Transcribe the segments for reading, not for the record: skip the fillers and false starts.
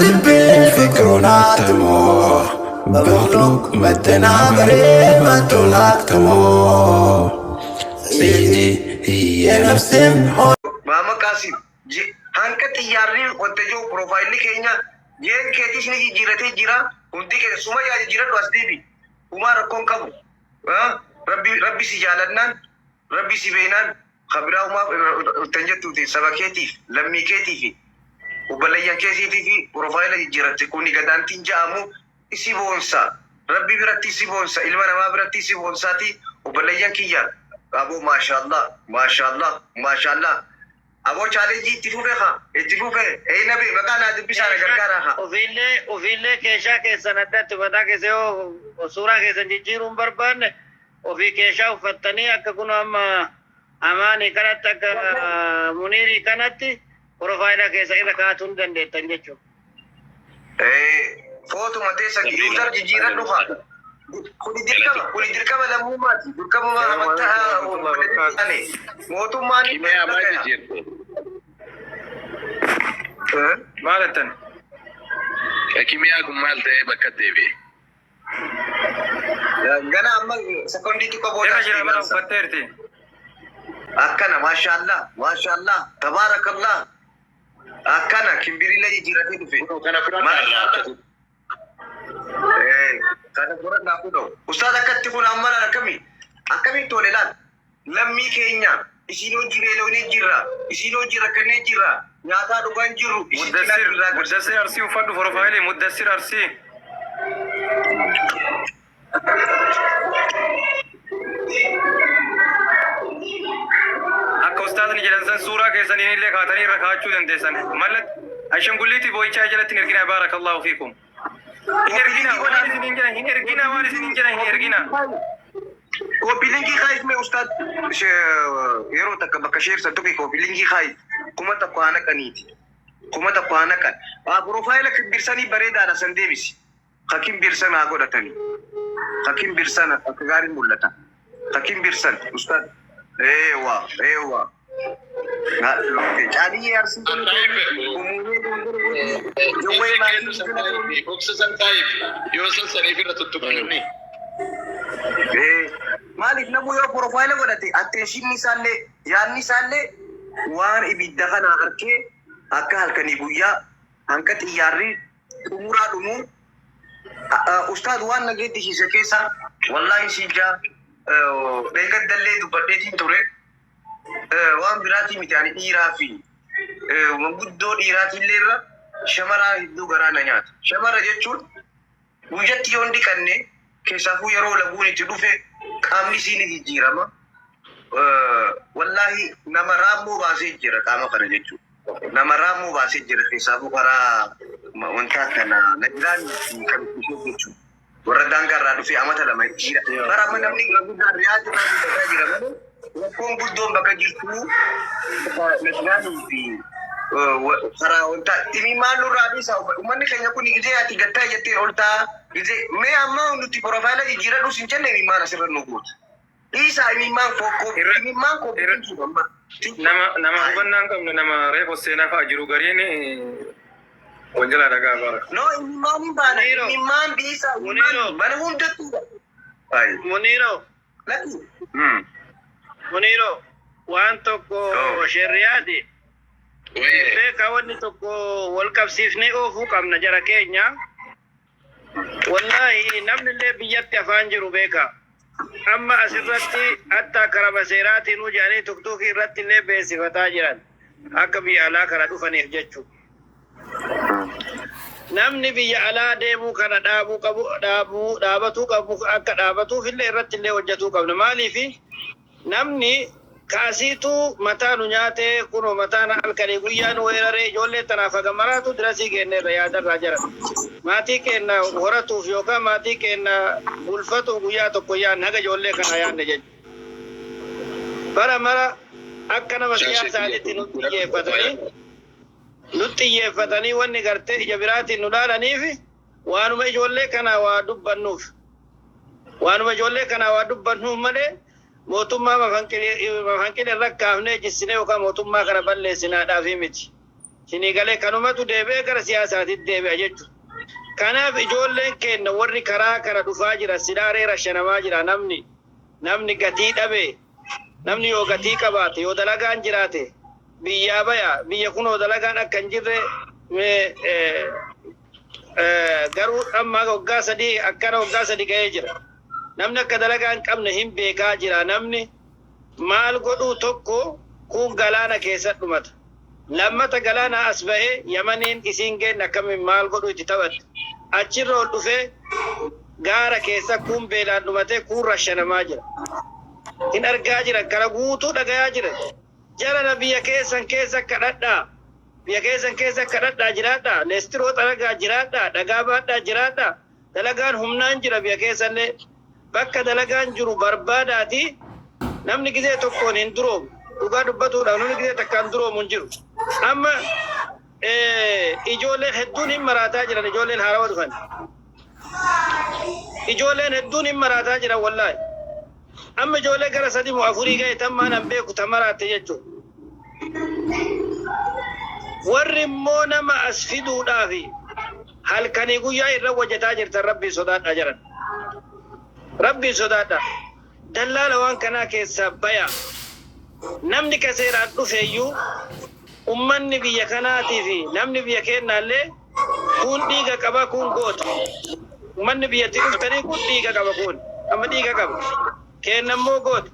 በልቤ ፍቅሩን አትሞ በመክሉቅ መደናበሬ መቶ ላክትሞ ሲዲ የነፍሴም Maama Qaasim hanqa xiyyaarri wanta jiru piroofaayilli keenya jeen keetis ni jijjiiratee jira. Hundi keessa Sumayyaa jijjiiradhu as deebi. Humaa rakkoon qabu. Rabbi rabbi si jaalannaan, rabbi si beenaan kabiraa humaa tan jettuuti saba keetiif, lammii keetiif, obboleeyyan keetiitii fi piroofaayila jijjiiratte kuni gadaantiin ja'amu isi boonsa. Rabbi biratti isi boonsa, ilma namaa biratti isi boonsaati. Obboleeyyan kiyya, aboo, maashaallah, maashaallah, maashaallah. Aboo, challenge itti fufe haa, itti fufe. Ee, nabi maqaa naa dubbisaa, na gargaaraa haa. Ofiillee keeshaa keessan addatti mataa keessa yoo suuraa keessan jijjiiruu hin barbaanne, ofii keeshaa uffattanii akka kun amma amaanii kanatti, akka Muniirii kanatti profaayila keessa irra kaa'atuu ni dandeettan jechuudha. Ee, footuma teessa user jijjiiradhu haa. Kuni dirqama, kuni dirqama lammummaati. Dirqama amantaa mootummaan. Kimee amaa jijjiirte. Maal jettan? Kimiyaa kun maal ta'ee bakka deebi'e? Gana amma sekondii xiqqoo booda. Irra jira bara, uffatteerti. Akkana, maashaallah, maashaallah, tabaarakallah. Akkana kimbirilee jijjiiratee dhufe. Kana fudhadhaa. Ee, kana fudhadhaa kunoo. Ustaaz, akkatti kun amma laal, akkamii akkamitti tole laal. Lammii keenya isin hojii beelofnee jirra. Isin hojii rakkannee jirra. Nyaataa dhugaa hin jirru. Isin cinaa Muddassir jirra. Muddassir Arsii uffadhu, profaayilii Muddassir Arsii. Akka ustaazni jedhan san suuraa keessaniin illee kaatanii irra kaa'achuu dandeessan. Mallat ashangulliitii boo'ichaa jalatti hin erginaa, baarakallahu fiikum. Hin erginaa waan isin hin jedhan, hin erginaa waan isin hin jedhan, hin erginaa. Copy link kaayi mee, ustaad, yeroo takka bakka sheersan tokko copy link kaayi, 1000 haa naqaniiti. 1000 haa naqan. Profaayila kimbirsanii bareedaadha, san deebisi. Ka kimbirsan haa godhatanii. Ka kimbirsan akka gaariin mul'ata. Ka kimbirsan, ustaad. Eewa, eewa. Caaliyyee Arsii, umuunee jawwee maatii. Boksa san kaayiif yoo san saniif irra tuttuqanni. Maaliif namuu yoo profaayila godhate, attention isaallee, yaadni isaallee waan ibidda kana harkee akka halkanii guyyaa hanqa xiyyaarri xumuraa dhumuu. Ustaad, waan na gaddisiise keessa, wallaahi siijaa dheengaddallee dubbadheetiin ture, waan biraatii miti, ani dhiiraa fi manguddoo dhiiraatiillee irra shamaraa hedduu garaa na nyaata. Shamara jechuun guyyatti yoo hin dhiqanne, keessaafuu yeroo laguun itti dhufe, qaamni isii ni jijjiirama. Wallaahi nama raammoo baasee jira qaama kana jechuudha. Nama raammoo baasee jira, keessaafuu karaa wanta kana Najiraan kan itti jechuudha. Warra daangaa irraa dhufee amata 2 jira. Bara amma namni guddaan Riyaad irraa guddataa jira malee, rakkoon guddoon bakka jirtu Najiraanii fi karaa wanta imimmaan nurraa dhiisa. Uummanni keenya kun gizee ati gattaa jettee ol ta'a. Gizee mee amma nuti profaayila jijjiiradhu sin jenne, imimmaan asirra nu guutu. Dhiisaa, imimmaan fokkoo imimmaan koo. Nama hubannaa hin qabne, nama reefu seenaa fa'a jiru gariin wal jalaa dhagaa bara. No, imimmaan hin baana. Muniiro. Imimmaan dhiisaa. Muniiro. Imimmaan mana hundattuu. Muniiro, Lakki. Muniiro, waan tokko Oh. sheriyaati. Wayye. Beeka, wanni tokko wal qabsiifnee oofuu qabna jara keenya. Wallaahi namni illee biyyatti afaan jiru beeka. Amma asirratti hatta karama seeraatiin jedhanii tuktuukii irratti illee beeksifataa jiran akka biyya alaa kana dhufaniif jechuudha. Namni biyya alaa deemuu kana dhaabuu qabu, dhaabuu dhaabatuu qabu, akka dhaabatuuf illee irratti illee hojjetuu qabna. Maaliifi namni kaasiituu mataa nu nyaatee, kunoo mataan halkanii guyyaa nu weeraree, ijoollee tanaaf haga maraatu dirasii kenneerra yaadarraa jira. Maatii keenya horatuuf yookaan maatii keenya bulfatuuf guyyaa tokko yaadne, haga ijoollee kana yaadne jechuudha. Bara mara akka nama siyaasaatitti nutti xiyyeeffatanii, nutti xiyyeeffatanii, wanni gartee ija biraatiin nu laalaniif waanuma ijoollee kana waa dubbannuuf. Waanuma ijoollee kana waa dubbannuuf malee mootummaa mafanqile irra kaafnee jissinee yookaan mootummaa kana balleessinaadhaafi miti. Isinii galee kanumatu deebi'ee gara siyaasaatitti deebi'a jechuudha. Kanaaf ijoolleen keenya warri karaa kana dhufaa jira sidaaree rashanamaa jira namni namni gatii dhabe namni yoo gatii qabaate yoo dalagaan jiraate biyyaa baya biyya kunoo dalagaan akka hin jirre garuu amma waggaa 3 akkana waggaa 3 ga'ee jira. Namni akka dalagaa hin qabne hin beekaa jira namni maal godhuu tokko kun galaana keessa dhumata. Lammata galaana as bahee Yamaniin isiin geenne akkamiin maal godhuu itti taphatte. Achirra ol dhufee gaara keessa kun beelaan dhumatee kun rashanamaa jira. Hin argaa jiran kana guutuu dhagayaa jiran. Jarana biyya keessan keessa kadhadhaa. Biyya keessan keessa kadhadhaa jiraadhaa. Leestiroo xaragaa jiraadhaa. Dhagaa baadhaa jiraadhaa. Dalagaan humnaan jira biyya keessallee. Bakka dalagaan jiru barbaadaati. Namni gizee tokkoon hin duroomu. Dhugaa dubbatuudhaaf namni gizee takkaan duroomu hin jiru. Amma ijoolleen hedduun hin maraataa jiran ijoolleen haarawa dhufan. Ijoolleen hedduun hin maraataa jiran wallaahi. Amma ijoollee gara 3 moo 4 ga'e tammaan an beeku ta maraatte jechuudha. Warri immoo nama as fiduudhaafi halkanii guyyaa irra hojjetaa jirtan rabbiin sodaadhaa jiran. Rabbiin sodaadhaa. Dallaala waan kanaa keessaa baya. Namni ka seeraan dhufeeyyuu ummanni biyya kanaatii fi namni biyya keenyaallee kun dhiiga qaba kun goota. Ummanni biyyatti dhuftanii kun dhiiga qaba kun amma dhiiga qaba. Keenna immoo goota.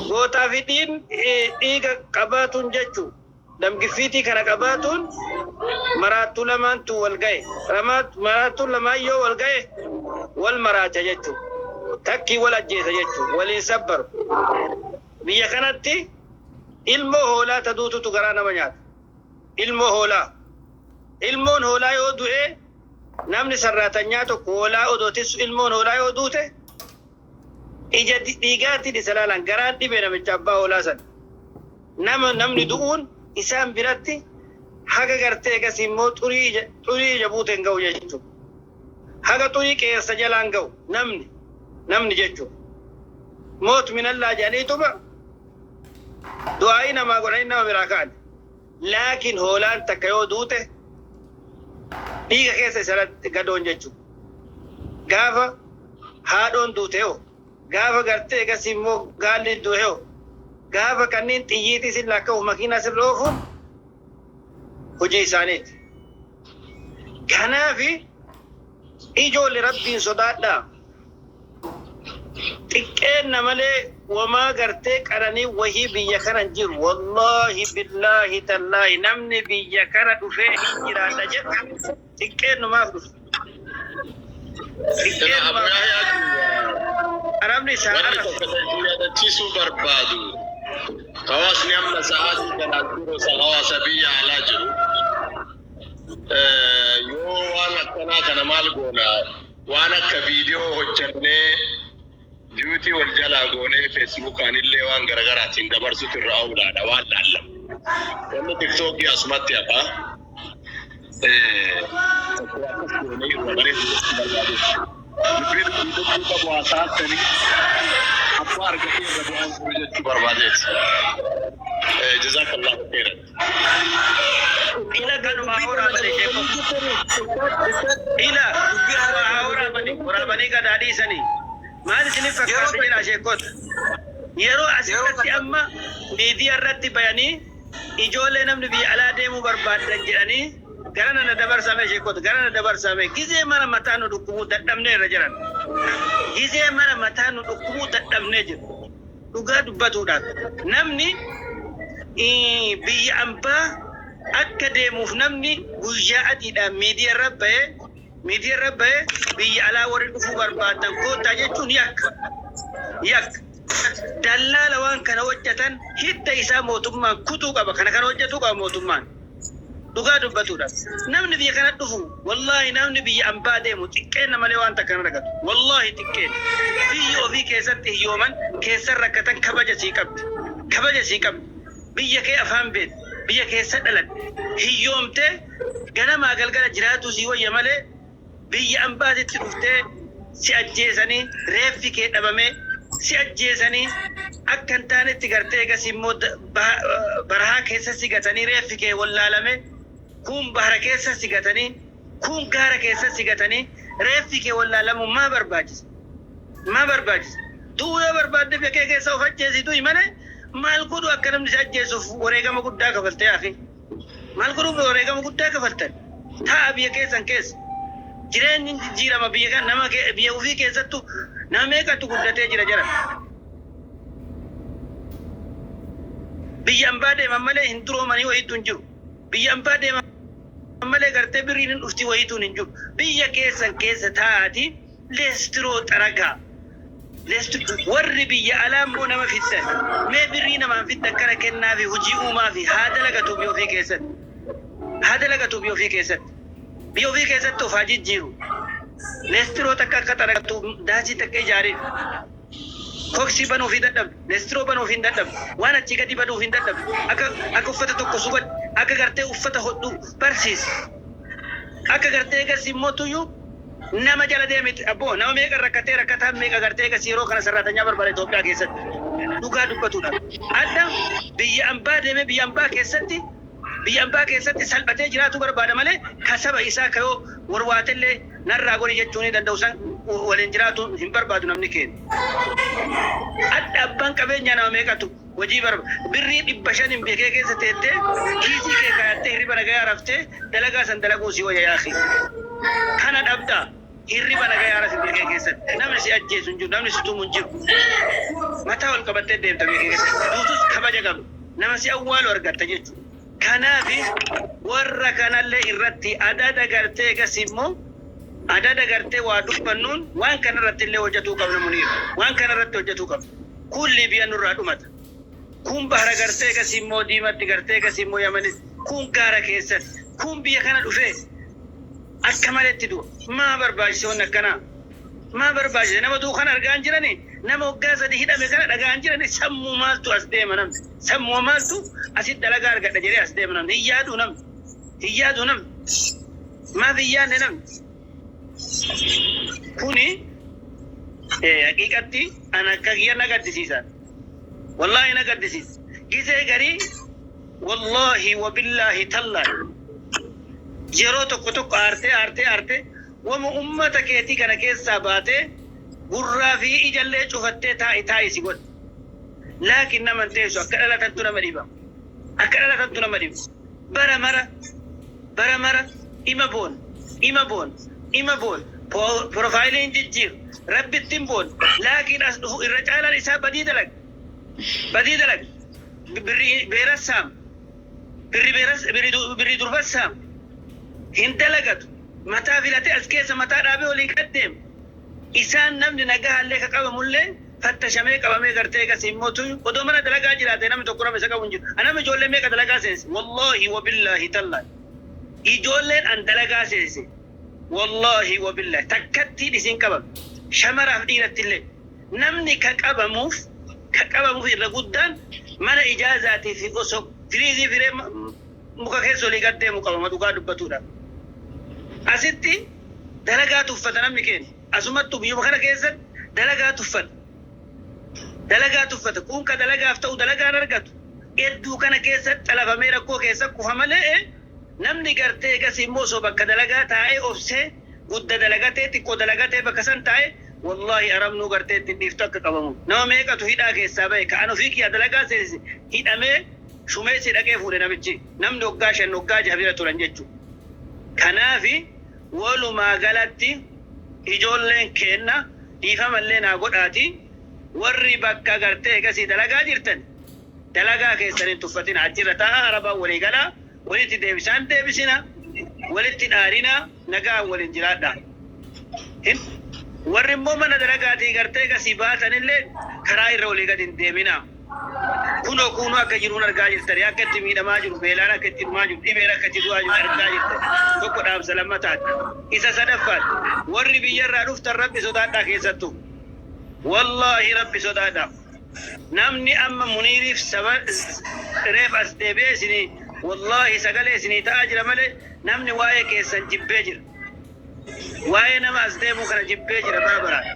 Gootaa fi dhiiga qabaatuun jechuun damgiffiitii kana qabaatuun maraattuu lamaantu wal ga'e. Maraattuun lamaan yoo wal ga'e wal maraacha jechuudha. Takkii wal ajjeesa jechuudha. Waliin sabbaru. Biyya kanatti ilmoo hoolaa taduututu garaa nama nyaata. Ilmoo hoolaa. Ilmoon hoolaa yoo du'e namni sarraatanyaa tokko hoolaa odootis ilmoon hoolaa yoo duute ija dhiigaatiin isa laalan garaan dhibee namicha abbaa hoolaa sana. Namni du'uun isaan biratti haga gartee egas immoo xurii ija buuteen ga'u jechuudha. Haga xurii qeensa jalaan ga'u namni jechuudha. Moot minallaa jedhaniituma du'aa'ii namaa godhanii nama biraa ka'an. Laakiin hoolaan takka yoo duute dhiiga keessa isarratti gadoon jechuudha. Gaafa haadhoon duute hoo gaafa gartee egas immoo gaalli du'e hoo gaafa kanneen xiyyiitii sin lakkaa'u makiinaa sirra oofuun hojii isaaniiti. Kanaafi ijoollee rabbiin sodaadhaa. Xiqqeenna malee wamaa gartee qaranii wahii biyya kana hin jiru. Wallaahi billaahi tallaahi namni biyya kana dhufee hin jiraadha jedhu xiqqeennumaaf dhufe. Abu Yahyaa Arabni isaa wanni arrabsa. tokko kan yaadachiisuu barbaadu hawaasni amma sa'aatii kanaan dura hawaasa biyya alaa jiru yoo waan akkanaa kana maal goona waan akka viidiyoo hojjannee duutii wal jalaa goonee feesbuukaan illee waan garagaraatiin dabarsutu irra oolaadha waan laallamu. Wanni tiktookii asumatti hafa. Tokko akkas goonee irra bareedu jechuu barbaadu. Dubbii dubbii dubbii qabu haasa'attanii abbaa argatee irra bu'aan jiru jechuu barbaadeeti. Jazakallahu khairan. Ila kanuma waraabanii sheeko. Ila haa waraabanii waraabanii gadaa dhiisanii. Maal isiniif fakkaata jedha sheekota. Yeroo asirratti amma miidiyaa irratti bayanii ijoollee namni biyya alaa deemuu barbaadan jedhanii gara nana dabarsame sheekota gara nana dabarsame gizee mara mataa nu dhukkubuu dadhabnee irra jiran. Gizee mara mataa nu dhukkubuu dadhabnee jiru. Dhugaa dubbatuudhaaf namni biyya ambaa akka deemuuf namni guyyaa adiidhaan miidiyaa irra bahee biyya alaa warri dhufuu barbaadan koottaa jechuun yakka. Yakka. Dallaala waan kana hojjetan hidda isaa mootummaan kutuu qaba. Kana kana hojjetuu qaba mootummaan. Dhugaa dubbatuudhaaf. Namni biyya kana dhufu wallaahi namni biyya ambaa deemu xiqqeenna malee waan takka hin argatu. Wallaahi xiqqeenna. Biyya ofii keessatti hiyyooman keessan rakkatan kabaja sii qabdi. Kabaja sii qabdi. Biyya kee afaan beektu. Biyya keessa dhalatte. Hiyyoomtee ganamaa galgala jiraatu sii wayya malee biyya ambaatitti dhuftee si ajjeesanii reeffi kee dhabamee si ajjeesanii akka hin taanetti gartee egas immoo barahaa keessa si gatanii reeffi kee wallaalame. Kun bahara keessa si gatanii, kun gaara keessa si gatanii, reeffi kee wallaalamuu maa barbaachisa? Maa barbaachisa? Du'uu yoo barbaadde biyya kee keessa of ajjeesi du'i malee maal godhu akka namni si ajjeesuuf wareegama guddaa kafaltee hafi. Maal godhuuf wareegama guddaa kafaltan? Taa'a biyya keessan keessa. Jireenyi hin jijjiirama biyya kan nama biyya ofii keessattu nama meeqatu guddatee jira jara. Biyya ambaa deeman malee hin duroomanii wayiitu hin jiru. Biyya ambaa deeman malee gartee birriin hin dhufti wayiituun hin jiru. Biyya keessan keessa taa'aatii leestiroo xaragaa. Warri biyya alaa immoo nama fiddan mee birrii namaan fiddan kana kennaafi hojii uumaafi haa dalagatu biyya ofii keessatti. Haa dalagatu biyya ofii keessatti. Biyya ofii keessatti of haa jijjiiru. Leestiroo takka akka xaragatu daasii takka ijaariif. Koksii banuufii dadhabde. Leestiroo banuufii hin dadhabde. Waan achii gadi banuufii hin dadhabde. Akka uffata tokko suban akka gartee uffata hodhu barsiisi. Akka gartee egas immoo tuyyuu nama jala deemi abboo nama meeqa rakkatee rakkataan meeqa gartee egas yeroo kana sarraatanyaa barbaada Itoophiyaa keessatti. Dhugaa dubbatuudha. Adda biyya ambaa deemee biyya ambaa keessatti salphatee jiraatu barbaada malee kasaba isaa kayoo warwaatellee narraa gori jechuu ni danda'u san waliin jiraatu hin barbaadu namni keenya. Adda abbaan qabeenyaa nama meeqatu hojii barbaada. Birrii 500n beekee keessa teettee kiisii kee kaayattee hirriba nagayaa raftee dalagaa san dalaguu si wayya yaakhi. Kana dhabdaa hirriba nagayaa rafi beekee keessatti. Namni si ajjeesu hin jiru, namni si tumu hin jiru. Mataa ol qabattee deemta beekee keessatti. Duutus kabaja qabda. Nama si awwaalu argatta jechuudha. Kanaafi warra kanallee irratti adada gartee egas immoo adada gartee waa dubbannuun waan kana irratti illee hojjetuu qabna Muniir. Waan kana irratti hojjetuu qabna. Kun Liibiyaa nurraa dhumata. Kun bahara gartee egas immoo diimatti gartee egas immoo Yamanis. Kun gaara keessatti. Kun biyya kana dhufee akka maletti du'a. Maa barbaachise wanni akkanaa? Maa barbaachise? Nama du'u kana argaa hin jirani? Nama waggaa 3 hidhame kana dhagaa hin jirani? Sammuu maaltu as deema namni? Sammuu maaltu asitti dalagaa argadha jedhee as deema namni? Hin yaaduu namni? Hin yaaduu namni? Maaf hin yaadne namni? Kuni haqiiqatti ana akka kiyya na gaddisiisa. Wallaahi na gaddisiisa. Gisee garii wallaahi wabillaahi tallaahi yeroo tokko tokko aartee aartee aartee wama ummata keetii kana keessaa baatee gurraa fi ijallee cufattee taa'i taa'i si godha. Laakiin nama hin teessu akka dhalatantu nama dhiba. Akka dhalatantu nama dhiba. Bara mara bara mara ima boon ima boon ima boon profaayiliin jijjiiru rabbittiin boon laakiin as dhufu irra caalaan isaa badii dalag badii dalag birri beeras saam birri beeras birri durbas saam hin dalagatu mataa filatee as keessa mataa dhaabee olii qaddeem isaan namni nagaa ka qabamullee fattashamee qabamee gartee gas immoo tuyu odoo mana dalagaa jiraate namni tokko nama isa qabu hin jiru. Anama ijoollee meeqa dalagaa seense? Wallaahi wabillaahi tallaahi. Ijoolleen an dalagaa seense. Wallaahi wabillaahi takkattiin isin qabame. Shamaraaf dhiirattillee. Namni ka qabamuuf irra guddaan mana ijaazaatii fi osoo firiizii firee muka keessa olii gad deemu qabama dhugaa dubbatuudha. Asitti dalagaa tuffata namni keenya. Asumattu biyyuma kana keessatti dalagaa tuffata. Dalagaa tuffata. Kun ka dalagaaf ta'u dalagaan argatu. Hedduu kana keessa xalafamee rakkoo keessa kufa malee namni gartee egas immoo osoo bakka dalagaa taa'ee obsee gudda dalagatee xiqqoo dalagatee bakka san taa'ee wallaahi arabnuu gartee ittiin dhiiftu akka qabamu. Nama meeqatu hidhaa keessaa bahe ka'an ofii kiyya dalagaa seense hidhamee shumeessi dhaqee fuudhe namichi. Namni waggaa 5 waggaa 6 bira turan jechuudha. Kanaafi walumaa galatti ijoolleen keenna dhiifamallee naa godhaati warri bakka gartee egasii dalagaa jirtan dalagaa keessan hin tuffatin achirra taa'aa arabaan walii galaa walitti deebisaan deebisina walitti dhaarina nagaa waliin jiraadha. Warri immoo mana dalagaatii gartee egasii baatanillee karaa irra walii gadi hin deemina. Kunoo kunoo akka jiruun argaa jirtani akka itti miidhamaa jiru beelaan akka itti dhumaa jiru dhibeen akka itti du'aa jiru argaa jirtan tokko dhaamsa lammataati. Isa sadaffaati warri biyyarraa dhuftan Rabbi sodaadhaa keessattuu. Wallaahi Rabbi sodaadhaa. Namni amma Muniiriif saba reef as deebi'ee isinii wallaahi sagalee isinii ta'aa jira malee namni waa'ee keessan jibbee jira. Waa'ee nama as deemuu kana jibbee jira bara baraan.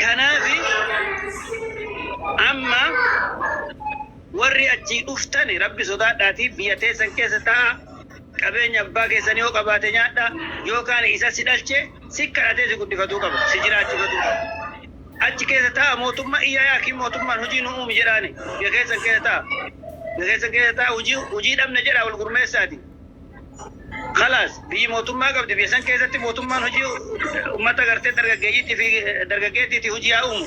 Kanaafi amma warri achii dhuftani Rabbi sodaadhaatii biyya teessan keessa taa'a. Qabeenya abbaa keessanii yoo qabaate nyaadhaa, yookaan isa si dhalche si kadhatee si guddifatuu qaba, si jiraachifatuu qaba. Achi keessa taa'a, mootummaa iyyaa, yaakiin mootummaan hojii nu uumi jedhaani. Biyya keessan keessa taa'a. Biyya keessan keessa taa'a, hojii dhabne jedhaa wal gurmeessaati. Kalaas, biyyi mootummaa qabdi. Biyya san keessatti mootummaan hojii uummata gartee dargaggeeyyiitii fi dargaggeettiitii hojii haa uumu.